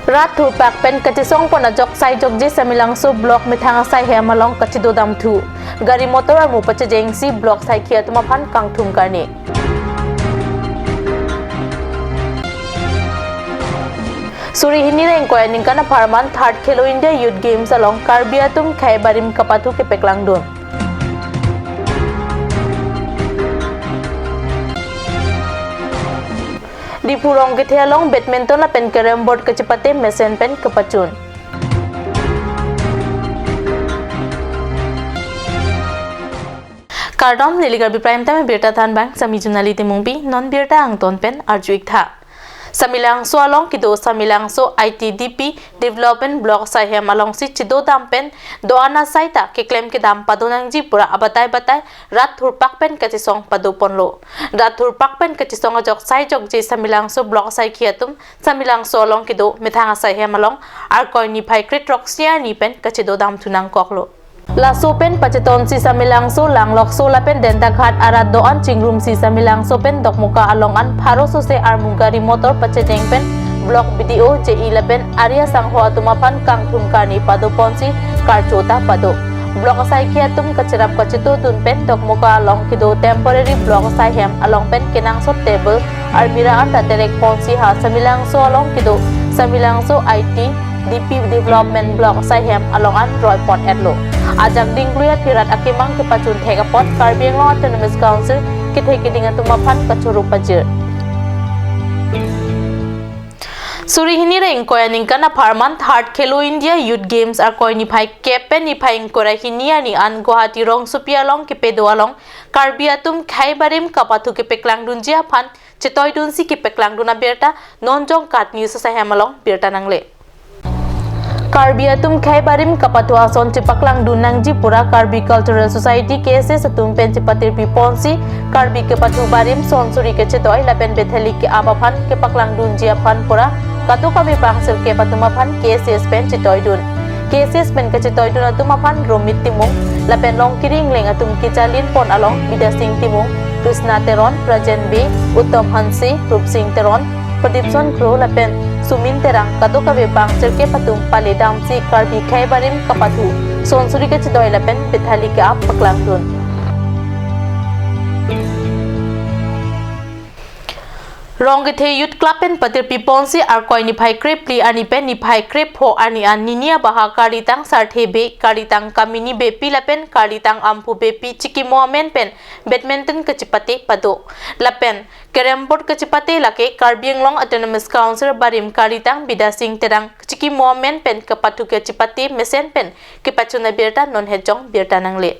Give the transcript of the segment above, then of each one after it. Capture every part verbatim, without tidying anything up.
Rat thurpak pen kachesong pon ajok Saijokje Samelangso block methang asai hem along kachedodamthu. Gari motor armu pachejengsi block saikhi atum aphan kangthum karni. Suri hini ra ingkoi aningkan apharman third Khelo India Youth Games along Karbi atum khei barim kapathu kepaklangdun. Diphu Rongkethe along badminton lapen carrom board kachepate mesen pen kepachun. Kardom, neli Karbi Prime Time birta thanbang, sami Junali Timungpi, non birta angton pen arju-ik tha. Samelangso along kedo Samelangso I T D P Development Block asai hem alongsi chedodam pen do-an asai ta keklem kedam padonangji pura abatai batai rat thurpak pen kachesong padoponlo. Rat thurpak pen kachesong ajok Saijokje Samelangso block asaikhi atum Samelangso along kedo methang asai hem along Arkoi niphai kre-throksi arni pen kachedodamthu nangkoklo. Laso pen pachetonsi Samelangso, Langlokso lapen Dentaghat arat do-an chingrumsi Samelangso pen Dokmoka along an pharo sose armu gari motor pachedeng pen Block B D O, J E lapen Arya Sangho atum aphan kangthum karni padoponsi karcho ta pado. Block asaikhi atum kacherap kachetodun pen Dokmoka along kedo temporary block asai hem along pen kenangsot table, almirah anta terekponsi ha Samelangso along kedo Samelangso I T D P Development Block asai hem along an roipon-etlo. Ajak dingklui aphi rat akemang kepachun thek apot Karbi Anglong Autonomous Council kethe keding atum aphan kachoro pajir. Suri hini ra ingkoi aningkan apharman third Khelo India Youth Games Arkoi niphai kep pen niphai ingkoi ra hini arni an Guwahati rongsopi along kepedo along Karbi atum khei barim kapathu kepaklangdunji aphan chetoidunsi kepaklangdun abirta non Jongkat News asai hem along birta nangle. Karbi atum khei barim kapathu ason chepaklangdun nangji pura Karbi Cultural Society, K S S atum pen chepatirpi ponsi Karbi kepathu barim, son suri kachedoi lapen betheli ke-ap aphan kepaklangdunji aphan pura kadokave bang sirkep atum aphan K S S pen chetoidun. K S S pen kachetoidun atum aphan Romit Timung lapen Longkiri Ingleng atum kejalin pon along Bidya Sing Timung, Krishna Teron, Rajen Bey, Uttom Hanse, Rupsing Teron, Pradipson Kro lapen Sumin Terang kadokave bang sirkep atum pale damsi Karbi khei barim kapathu, son suri kachedoi lapen betheli ke-ap paklangdun. Rongkethe Youth Club pen patirpi ponsi Arkoi niphai krephli arni pen niphai krepho arni an nini abaha Karlitang Sarthe Bey, Karlitang Kamini Beypi lapen Karlitang Amphu Beypi chikimo amen pen badminton kachepate pado. Lapen carrom board kachepate lake Karbi Anglong Autonomous Council barim Karlitang Bidya Sing Terang chikimo amen pen kapathu kachepate mesen pen kepachun abirta non hetjong birta nangle.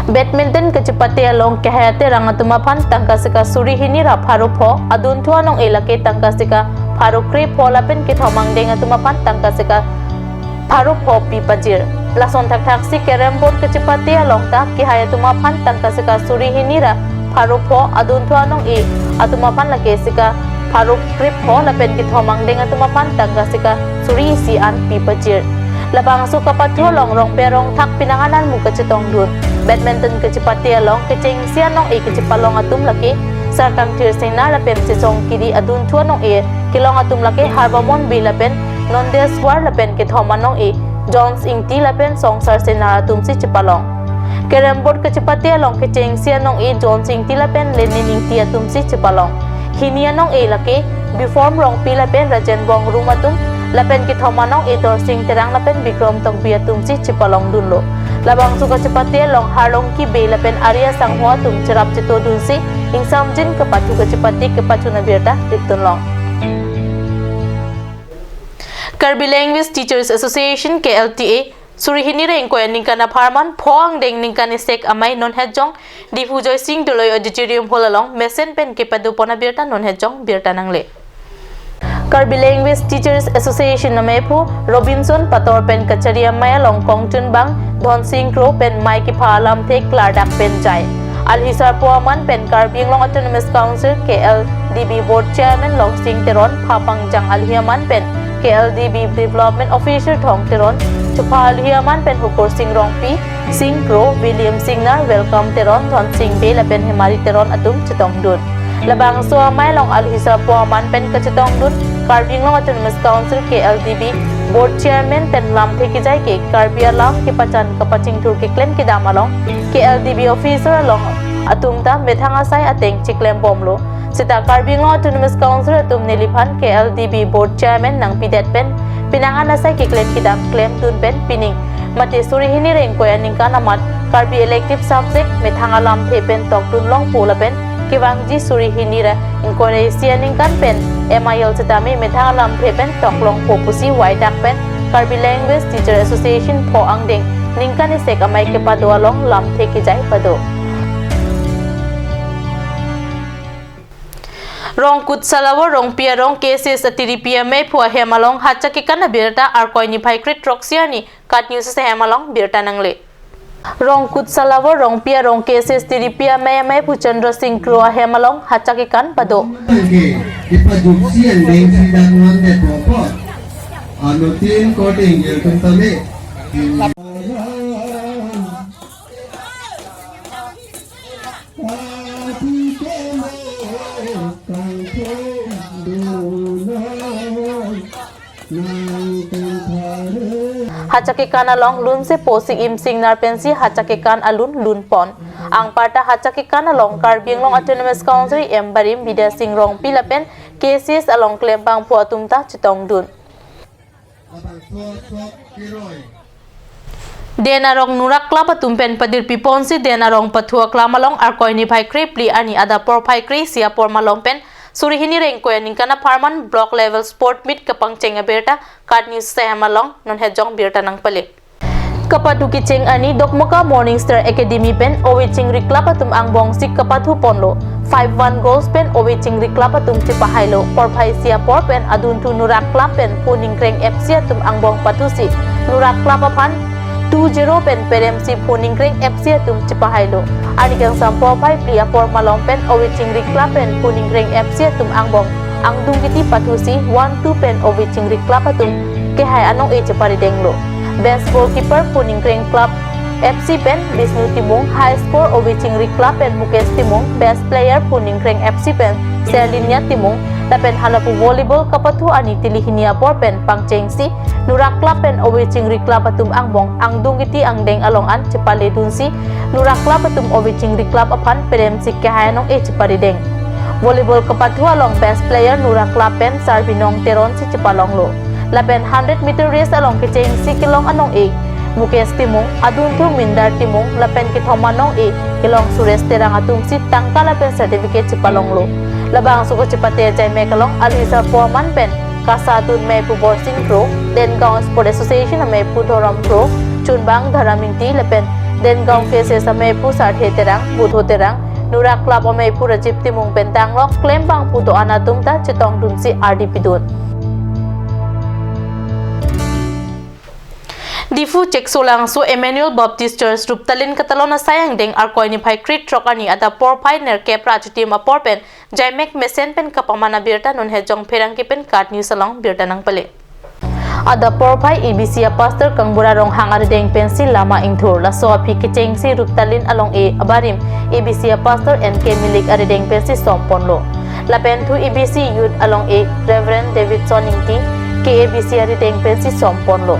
Badminton kachepate along kehai aterang atum aphan tangka sika suri hini ra pharo pho, adunthu anong-e lake tangka sika pharo krepho lapen kethom angdeng atum aphan tangka sika pharo pho pi pajir. Lason thakthaksi carrom board kachepate along ta kehai atum aphan tangka sika suri hini ra pharo pho, adunthu anong-e atum aphan lake sika pharo krepho lapen kethom angdeng atum aphan tangka sika suri isi an pi pajir. Labangso kapathu along Rongber Rongthak penang an armu kachetongdun. Badminton kachepate along kechengsi anong-e kachepalong atum lake Sarkangthir Singnar lapen Sesong Kiri, adunthu anong-e kelong atum lake Harbamon Bey lapen Nondeswar lapen kethom anong-e Jones Ingti lapen Songsar Singnar atumsi chepalong. Carrom board kachepate along kechengsi anong-e Jones Ingti lapen Lenin Ingti atumsi chepalong. Hini anong-e lake Biform Rongpi lapen Rajen Wongrum atum, lapen kethom anong-e Dorsing Terang lapen Bikrom Tokbi atumsi chepalongdunlo. Labangso kachepate along Harlongki Bey lapen Arya Sangho atum cherap chetodunsi ingsamjin kapathu kachepate kepachun abirta ripdunlong. Karbi Language Teachers Association, K L T A, suri hini ra ingkoi aningkan apharman pho angdeng ningkan isek amei non hetjong Diphu Joysing Doloi Auditorium Hall along mesen pen kepadopon abirta non hetjong birta nangle. Karbi Language Teachers Association ameiphu Robinson Pator pen kachari amei along kongtun bang Dhonsing Kro pen mei kepha alamthe klardak pen jai. Alhi sarpo aman pen Karbi Anglong Autonomous Council, K L D B Board Chairman Longsing Teron, pha pangjang alhi aman pen K L D B Development Officer Thong Teron, chupha alhi aman pen Hukur Sing Rongpi, Sing Kro, William Singnar, Welcome Teron, Dhonsing Bey lapen Hemari Teron atum chetongdun. Labangso amei along alhisa po aman pen kachetongdun Karbi Anglong Autonomous Council, K L D B, Board Chairman pen lamthe kejai ke Karbi alam kepachan kapachingthur keklem kedam along K L D B officer along atum ta methang asai ateng chiklem bomlo. Seta Karbi Anglong Autonomous Council atum neliphan K L D B Board Chairman nangpidet pen penang an asai keklem kedam klemdun pen pining mate suri hini ingkoi aningkan amat Karbi elective subject methang alamthe pen tokdun longpo lapen kevangji suri hini ra ingkoi ra isi aningkan pen M I L setame methang alamthe pen toklongpo pusi waidak pen Karbi Language Teacher Association pho angdeng ningkan isek amei kepado along lamthe kejai pado. Rongkut Salawor Rongpi arong K S S atiripi ameiphu ahem along hachak kekan abirta Arkoi niphai kre-throksi arni KAT News ahem along birta nangle. Rongkut Salawor Rongpi arong K S S tiripi amei ameiphu Chandra Singh Kro ahem along hachak kekan pado. Ke, ipa juksi angdeng si dan wan det bongpot. Anutin korte ingjir tum tame. Hachak kekan along lunsepo si imsingnar pensi hachak kekan alun lunpon. Anparta hachak kekan along Karbi Anglong Autonomous Council M barim Bidya Singh Rongpi lapen K S S along klembangpo atum ta chetongdun. Den arong Nurak Club atum pen padirpi ponsi Den arong pathu aklam along Arkoi niphai krephli arni adap porphai kre-isi apor malom pen suri hini ingkoi aningkan apharman Block Level Sport Meet kapangcheng abirta KAT News ahem along non hejong birta nangpale. Kapathu kecheng arni Dokmoka Morning Star Academy pen Ove Chingri Club atum angbong si kapathu ponlo. Five one goals pen Ove Chingri Club atum chepahailo. Porphai isi apor pen adunthu Nurak Club pen Phuningkreng F C atum angbong pathusi Nurak Club aphan two zero pen peremsi Phuningkreng F C atum chepahailo. Arni kangsam porphai phli apor malom pen Ove Chingri Club pen Phuningkreng F C atum angbong angdung kiti pathusi one two pen Ove Chingri Club atum kehai anong-e cheparidenglo. Best goalkeeper Phuningkreng Club F C pen Bisnu Timung, high score Ove Chingri Club pen Mukesh Timung, best player Phuningkreng F C pen Serlinia Timung, lapen halapu volleyball kapathu arni tili hini apor pen pangchengsi Nurak Club pen Ove Chingri Club atum angbong angdung kiti angdeng along an chepaledunsi Nurak Club atum Ove Chingri Club aphan peremsi kehai anong-e cheparideng. Volleyball kapathu along best player Nurak Club pen Sarbinong Teron si chepalonglo. Lapen hundred meter race along kechengsi kelong anong-e Mukesh Timung, adunthu Mindar Timung, lapen kethom anong-e kelong Suresh Terang atumsi tangka lapen certificate chepalonglo. Labangso kachepate ajaimek along alhisa po aman pen KASA adun ameiphu Borsing Kro, Dengaon Sport Association ameiphu Dhorom Kro, chunbang Dharam Ingti lapen Dengaon K S S ameiphu Sarthe Terang, Budho Terang, Nurak Club ameiphu Rajiv Timung pen tanglok klembangpo do-an atum ta chetongdunsi ardi pidun. Diphu Cheksolangso Emmanuel Baptist Church Ruptalin katalon asai angdeng Arkoi niphai kre-throk arni adap porphai nerkep ra achitim apor pen jaimek mesen pen kapaman abirta non hejong pherangke pen KAT News along birta nangpale. Adap porphai A B C a-pastor Kangbura Ronghang arideng pensi lama ingthur, laso aphi kechengsi Ruptalin along-e abarim A B C a-pastor N K Milik arideng pensi somponlo. Lapen thu A B C Youth along-e Reverend Davidson Ingti K A B C arideng pensi somponlo.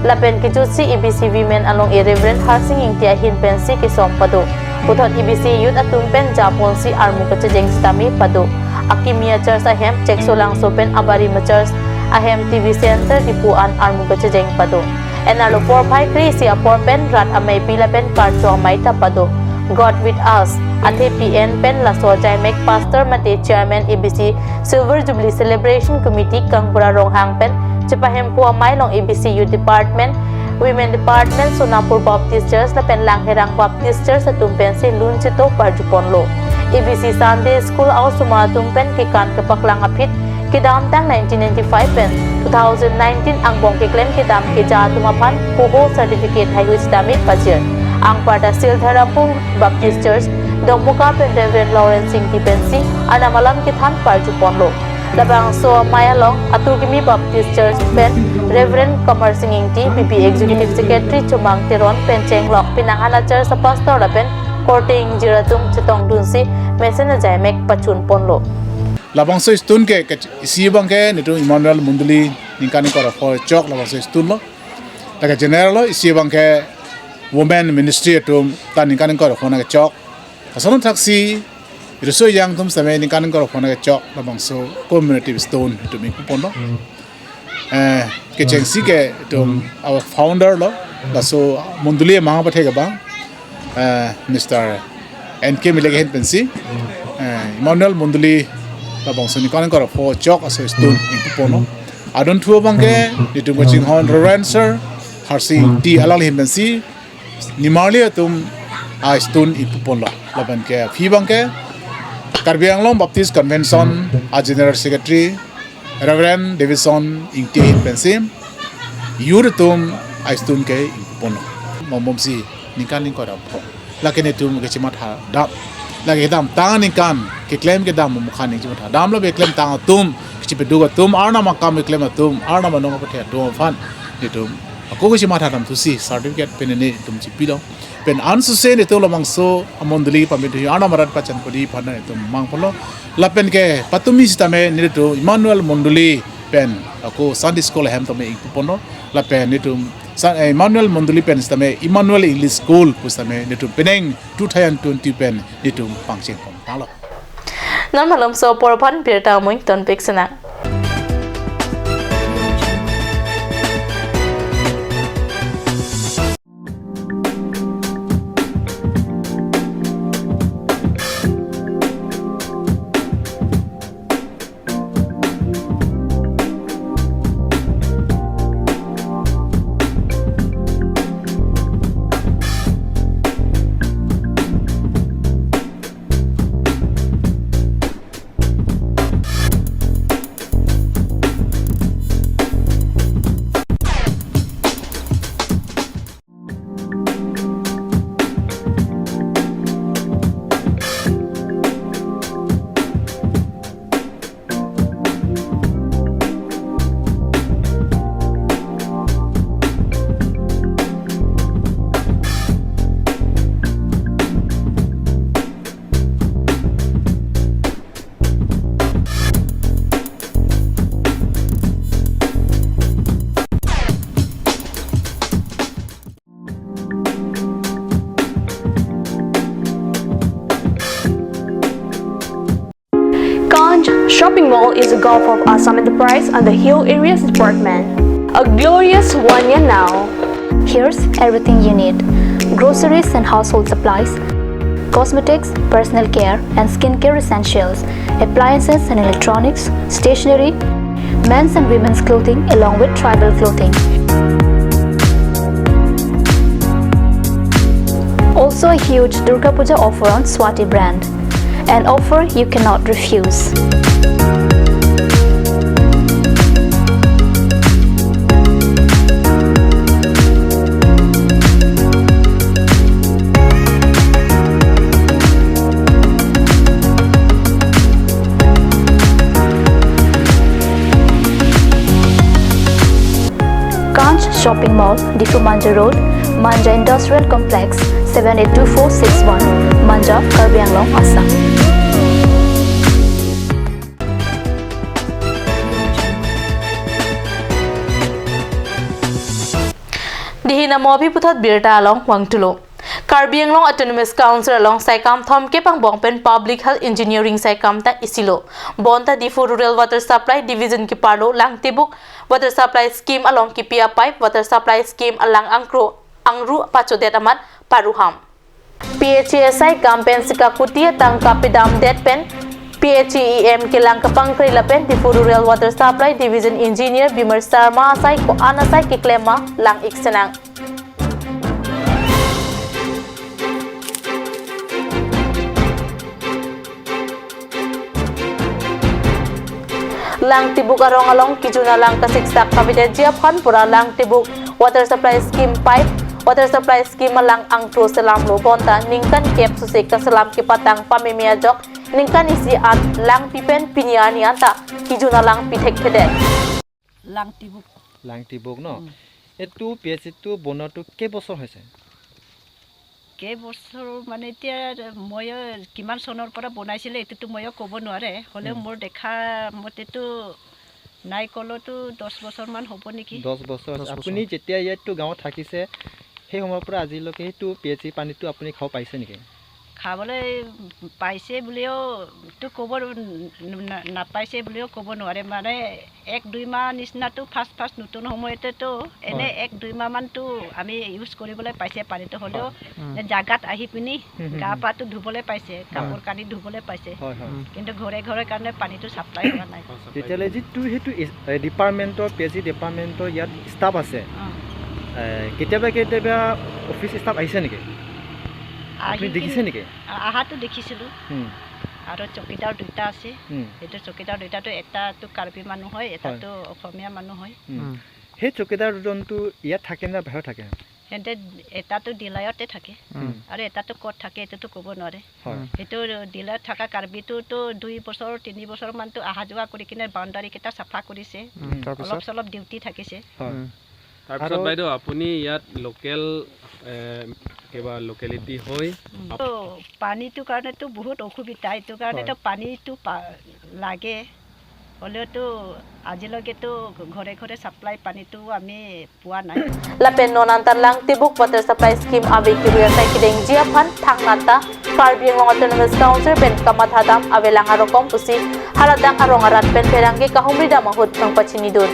Lapen kejutsi A B C Women along-e Reverend Harsing Ingti ahin pensi kesom pado. Puthot A B C Youth atum pen japonsi armu kachejeng sitame pado. Akimi a-church ahem Cheksolangso pen abarim a-church ahem T V Center Diphu an armu kachejeng pado. Enarlo porphai kre-isi apor pen rat ameipi lapen karcho amei ta pado. God with us. Athe P N pen laso jaimek pastor mate chairman A B C Silver Jubilee Celebration Committee Kangbura Ronghang pen chepahemphu amei along A B C Youth Department, Women Department, Sonapur Baptist Church lapen Langherang Baptist Church atum pensi lun cheto parjuponlo. A B C Sunday School a-osomar atum pen kekan kepaklang aphi kedamtang nineteen ninety-five pen two thousand nineteen angbong keklem kedam keja atum aphan poho certificate haihui sitame pajir. Anparta Siltha Rampung Baptist Church, Dokmoka pen Reverend Lawrence Ingti pensi arnam alam kethan parjuponlo. Labangso amei along Aturkimi Baptist Church pen Reverend Kamarsing Ingti, B B Executive Secretary Chomang Teron pen chenglok penang an a-church a-pastor lapen korte ingjir atum chetongdunsi mesen ajai mek pachun ponlo. Labangso stone ke, ke isi abang ke netum Emmanuel Mondoli ningkan ingkoi ra pho chok labangso stone lo. Lake general lo, isi abang ke Women Ministry atum ta ningkan ingkoi ra pho nangkechok. Lason thaksi riso ejang atum sitame ningkan ingkoi ra pho nangkechok labangso commemorative stone itum ingpu ponlo. Eh, kechengsi ke itum our founder lo, laso Mondoli amahang pathek abang, eh, Mister N K Mile ahin pensi, eh, Emmanuel Mondoli labangso ningkan ingkoi ra pho chok aso stone ingpu ponlo. Adunthu abang ke itum kachinghon Reverend Sir Harsing Ingti alangli ahin pensi nimarli atum a stone ingpu ponlo. Lapen ke aphi abang ke Karbi Anglong Baptist Convention a General Secretary Reverend Davidson Ingti ahin pensi youth atum a stone ke ingpu ponlo. Mombomsi ningkan ingkoi ra pho. Lake netum kachimatha dam. Lake kedamtang aningkan keklem kedam mukha ning chimatha dam, lapen keklemtang atum, kachipeduk atum, Arnam akam keklem atum, Arnam anong apathe atum aphan netum ako kachimatha dam thusi certificate pen netum chipilo. Pen ansose netum labangso amondoli pamit hi Arnam arat pachan pudi aphan netum mang ponlo. Lapen ke patumi sitame netum Emmanuel Mondoli pen ako Sunday school ahem tame ingpu ponlo. Lapen netum Sa-, eh, Emmanuel Mondoli pen sitame Emmanuel English School pu sitame netum penang two thousand twenty pen netum pangcheng pon tanglo. Non malomso apor aphan birta amoing tonpik sinang. Kanch Shopping Mall is a gulf of Assam Enterprise and the Hill Areas Department. A glorious one year now. Here's everything you need: groceries and household supplies, cosmetics, personal care and skincare essentials, appliances and electronics, stationery, men's and women's clothing along with tribal clothing. Also a huge Durga Puja offer on Swati brand. An offer you cannot refuse. Kanch Shopping Mall, Diphu Manja Road, Manja Industrial Complex, seven eight two four six one, Manja, Karbi Anglong, Assam. Dihin amo aphi puthot birta along vangthulo. Karbi Anglong Autonomous Council along saikam thomkep angbong pen Public Health Engineering saikam ta isilo. Bonta Diphu Rural Water Supply Division keparlo Langtibuk Water Supply Scheme along kipi a-pipe water supply scheme alang angkro angru pachodet amat paruham. P H E saikam pen sika kuti atangka pidamdet pen P H E E M kelang kapangkri lapen Diphu Rural Water Supply Division Engineer Bimar Sharma asai ko-an asai keklem ma lang-ik sinang. Langtibuk arong along kejun alang kasiksak kavedetji aphan pura Langtibuk Water Supply Scheme pipe, Water Supply Scheme alang angthu selamlo bonta ningkan kep susi kaselam kepatang pameme ajok ningkan isi an langpi pen pini arni anta kejun alang pithekthe det. Langtibuk. Langtibuk, no? Hmm. এইটো P H ইটো বনোৱাটো কেইবছৰ হৈছে? কেইবছৰ মানে এতিয়া ময়ো কিমান চনৰ পৰা বনাইছিলে এইটোতো ময়ো ক'ব নোৱাৰে। হ'লেও উম। মোৰ দেখা মতেতো নাই ক'লেওতো দহ বছৰমান হ'ব নেকি। দহ বছৰ। দহ বছৰ। আপুনি যেতিয়া ইয়াততো গাঁৱত থাকিছে, সেই সময়ৰ পৰা আজিলৈকে সেইটো পি এইচ ই পানীটো আপুনি খাব পাইছে নেকি? খাবলৈ পাইছে বুলিও তো ক'ব ন-, ন-, নাপাইছে বুলিও ক'ব নোৱাৰে। মানে এক দুই মাহ নিচিনাতো ফাৰ্ষ্ট ফাৰ্ষ্ট নতুন সময়তেতো এনে হয়। এক দুই মাহমানতো আমি ইউজ কৰিবলৈ পাইছে পানীটো, হ'লেও হয়। উম। যে জাগাত আহি পিনি হুম, হুম, গা হুম। পাটো ধুবলৈ পাইছে, হয়। কাপোৰ কানি ধুবলৈ পাইছে। হয়, হয়। উম। কিন্তু ঘৰে ঘৰে কাৰণে পানীটো ছাপ্লাই হোৱা নাই। তেতিয়াহ'লে যিটো সেইটো ইছ-, এ, ডিপাৰ্টমেণ্টৰ, পি এইচ ই ডিপাৰ্টমেণ্টৰ ইয়াত ষ্টাফ আছে। অ। এ, কেতিয়াবা কেতিয়াবা অফিচ ষ্টাফ আহিছে নেকি? আপুনি আহি দেখিছে কিনে নেকি? আ-, আহাটো দেখিছিলোঁ। হুম। আৰু চকীদাৰ দুটা আছে। হুম। সেইটো চকীদাৰ দুটাতো এটাতো কাৰ্বি মানুহ হয়, হয়। এটাতো অসমীয়া মানুহ হয়। হুম। হুম। সেই চকীদাৰ দুজনটো ইয়াত থাকে নে বাহিৰত থাকে? সিহঁতে এটাতো ডিলাইতে থাকে। হুম। আৰু এটাতো ক'ত থাকে, এইটোতো ক'ব নোৱাৰে। হয়। হুম। সেইটো ডিলাইত থকা কাৰ্বিটোতো দুই বছৰ, তিনি বছৰমানতো অহা যোৱা কৰি কিনে বাউণ্ডাৰী কেইটা চাফা কৰিছে। হুম, হুম। তাৰপিছত? অলপ চলপ ডিউটি থাকিছে। হয়। হুম। তাৰপিছত আৰু বাইদেউ, আপুনি ইয়াত লোকেল, এ, কিবা লোকেলিটি হৈ উম। আপ- তো পানীটো কাৰণেতো বহুত অসুবিধা, এইটো কাৰণেতো হয়। পানীটো পা-, লাগে। হ'লেওতো আজিলৈকেতো ঘৰে ঘৰে ছাপ্লাই পানীটো আমি পোৱা নাই। Lapen non antarlang Tibuk Water Supply Scheme ave kiri asai kedengji aphan thangnat ta Karbi Anglong Autonomous Council pen kamatha dam avelang arokom pusi haladak arong arat pen pherangke kahumri dam ahut nangpachinidun.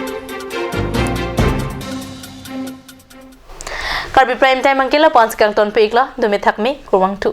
Karbi Prime Time angkilo pon si kangton pu iklo, dome thakme, kurvangthu.